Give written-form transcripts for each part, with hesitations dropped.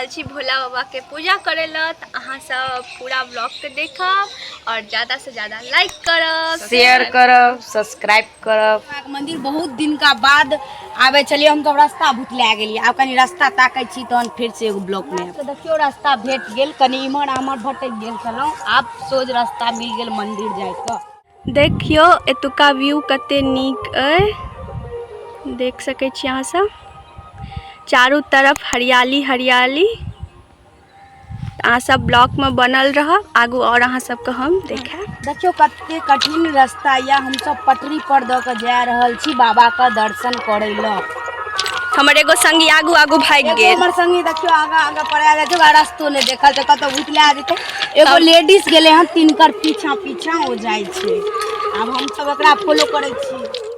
रहल छी भोला बाबाके पूजा करै लए। तऽ अहाँ सब पूरा ब्लॉगके देखब आओर ज्यादासँ ज्यादा लाइक करब, शेयर करब, सब्सक्राइब करब। बाबाके मंदिर बहुत दिनका बाद आबै छलियै हम, रास्ता भुतला गेलियै। आब कनि रास्ता ताकै छी, तहन फेर से एगो ब्लॉकमे। देखियौ, रास्ता भेट गेल। कनि इम्हर आम्हर भटकि गेल छलहुँ, आब सोझ रास्ता मिल गेल मंदिर जाइके। देखियौ, एतुका व्यू कते नीक अइ। देख सकै छी अहाँ सब, चारू तरफ हरियाली हरियाली। अहाँ सब ब्लॉगमे बनल रहब, आगू आओर अहाँ सबके हम देखायब। देखियौ, कते कठिन रास्ता यऽ। हमसब पटरी पर दऽ कऽ जा रहल छी बाबा के दर्शन करै लए। हमर एगो संगी आगू आगू भागि एगो गेल। हमर संगी देखियौ आगा आगा पड़ा जाइ छै, ओकरा रस्तो नहि देखल छै, कतौ भुतला जेतै। एगो लेडीज गेलै हन, तिनकर पीछा पीछा ओ जाइ छै। आब हमसब एकरा फॉलो करै छी।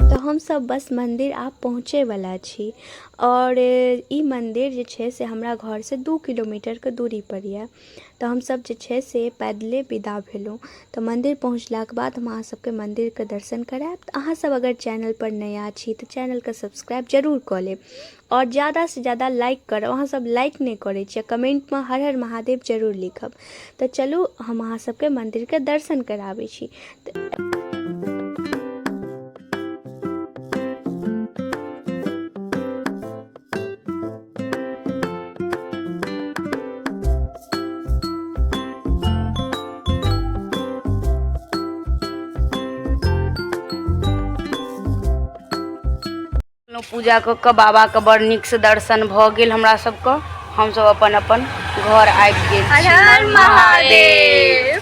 तऽ हमसब बस मन्दिर आब पहुँचैवला छी आओर ई मन्दिर जे छै से हमरा घरसँ 2 किलोमीटरके दूरीपर यऽ। तऽ हमसब जे छै से पैदले विदा भेलहुँ। तऽ मन्दिर पहुँचलाके बाद हम अहाँ सबके मन्दिरके दर्शन करायब। तऽ अहाँ सब अगर चैनलपर नया छी तऽ चैनलके सब्सक्राइब जरूर कऽ लेब आओर ज्यादासँ ज्यादा लाइक करब। अहाँ सब लाइक नहि करै छियै। कमेन्टमे हर हर महादेव जरूर लिखब। तऽ चलू, हम अहाँ सबके मन्दिरके दर्शन कराबै छी। पूजा कऽ कऽ बाबाके बड़ नीकसँ दर्शन भऽ गेल हमरा सबके। हमसब अपन अपन घर आबि गेल। हर हर महादेव।